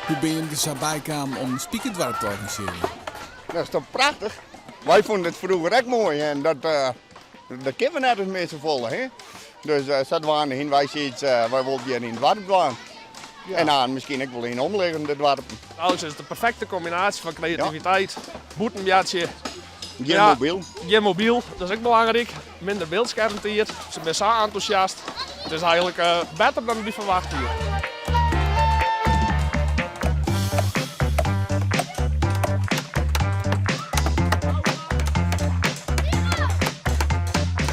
Hoe binne jim der sa by kaam om Spikerdoarp te organisearjen? Dat is toch prachtich? Wy fûnen it froeger ek moai en dat, dat kinne we net mear safolle. Hè? Dus sadwaande hiene wy sayts, wy wolle it hjir yn it doarp dwaan. Ja. En dan miskien ek wol yn omliggende doarpen. Trouwens is it de perfekte kombinaasje fan kreativiteit, bûten boartsje. Gjin mobyl. Gjin mobyl, dat is ek belangryk. Minder byldskermtiid. Se binne sa entûsjast. It is eigenlik better dan wy ferwacht hiene.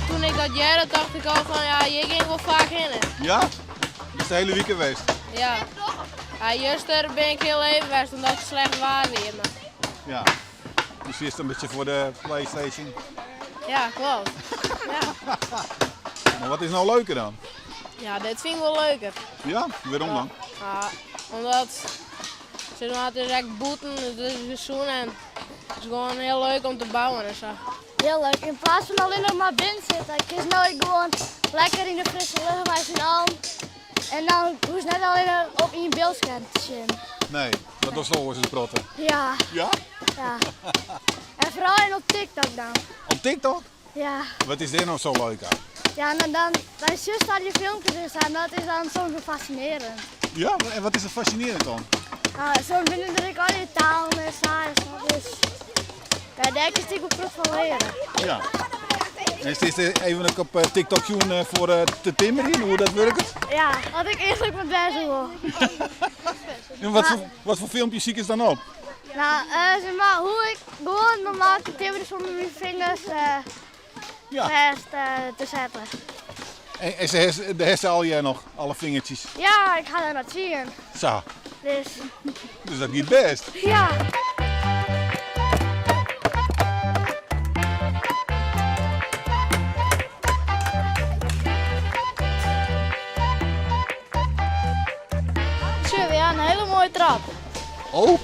Toen ik dat hearde tocht ik al fan ja, hjir gean ik wol faak hinne. Ja? Bist de hiele wike west? Ja. Ja, juster bin ik hiel even west omdat it slecht waar wie. Mar... Ja. Dus sietst in bytsje foar de PlayStation? Ja, klopt. Ja. Mar wat is no leuker dan? Ja, dit fyn ik wol leuker. Ja? Wêrom dan? Ja, omdat sis mar, it is ek bûten, it is gesûn en it is gewoan hiel leuk om te bouwen en sa. Hiel leuk. Yn plaats fan allinnich mar binnen sitte, kinst no ek gewoan lekker yn de frisse lucht mei syn allen. En dan hoechst net allinnich op ien byldskerm te sjen. Nee, dat dochst oars in protte. Ja. Ja? Ja. En foaral en op TikTok dan. Op TikTok? Ja. Wat is dêr no sa leuk oan? Ja, en dan, dan sjochst al dy filmkes en sa en dat is dan soms wol fascinerend. Ja, en wat is der fascinerend oan? Nou, soms binne der ek al dy talen en sa en sa, dus ja, dêr kinst ek wol protte fan leare. Ja. En is dit even ek op TikTok sjoen foar te timmerjen, hoe dat wurket? Ja, as ik earlik mei wêze wol. En wat foar, wat foar filmpjes sikest dan op? Nou, zeg maar, hoe ik gewoan normaal kin timmerje sûnder myn fingers Ja. fêst te setten. En, en se de hast allegear noch, alle fingertsjes? Ja, ik ha der noch tsien. Sa. Dus. Dus dat giet bêst. Ja. Sjoch, we ha in hiele moaie trap. Oh.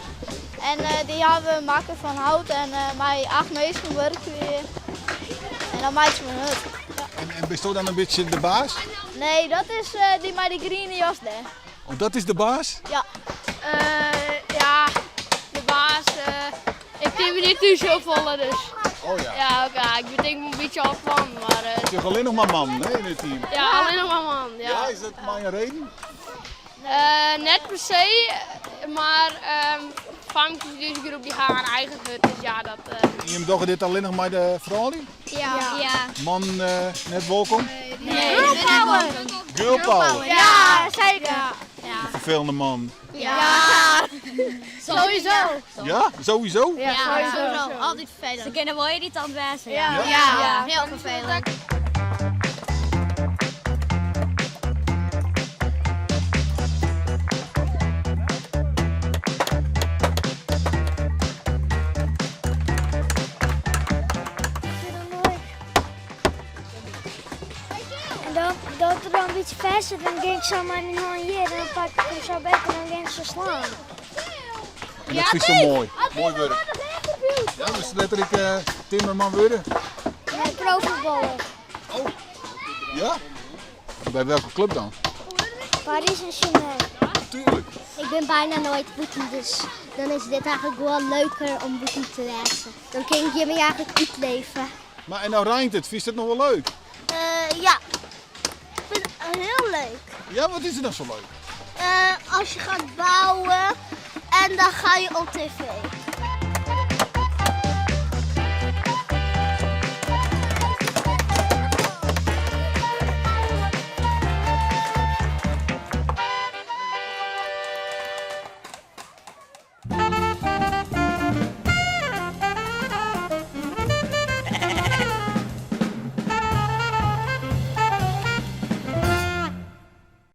En dy hawwe we makke fan hout en mei acht minsken wurkje we. En dan meitsje we in hut. En, en bisto dan in bytsje de baas? Nee, dat is dy mei de griene jas dêr. Oh, dat is de baas? Ja. Ja, de baas. Ik timmer net thús hiel folle, dus. Oh ja. Ja, oké, ik betink me in bytsje al fan, mar. It is allinnich mar mannen, hè, yn it team? Ja, allinnich mar mannen, ja. Ja, is dat mei in reden? Net per se, mar famkes yn ús groep dy ha har eigen hut, dus ja, dat. En jim dogge dit allinnich mei de froulju? Ja. Mannen net wolkom? Nee. Girl power! Girl power! Ja, seker! Ferfelende mannen. Ja! Sowieso! Ja, sowieso? Ja, sowieso. Altyd ferfelend. Se kinne wol irritant wêze. Ja. Ja, hiel ferfelend. En dan, dat er dan in bytsje fêst sit, dan gean ik sa mei myn hân hjir en dan pak ik him sa back en dan gean ik sa slaan. En dat fynst sa moai. Moai wurk. Ja, dus letterlik timmerman wurde? Nee, profvoetballer. Oh, ja? By welke klup dan? Paris Saint-Germain. Tuurlijk. Ik bin byna noait bûten, dus dan is dit eigenlik wol leuker om bûten te wêzen. Dan kin ik hjir my eigenlik útleve. Mar en no reint it, fynst it noch wol leuk? Ja, ik fyn it hiel leuk. Ja, wat is der dan sa leuk? As je gaat bouwen en dan ga je op tv.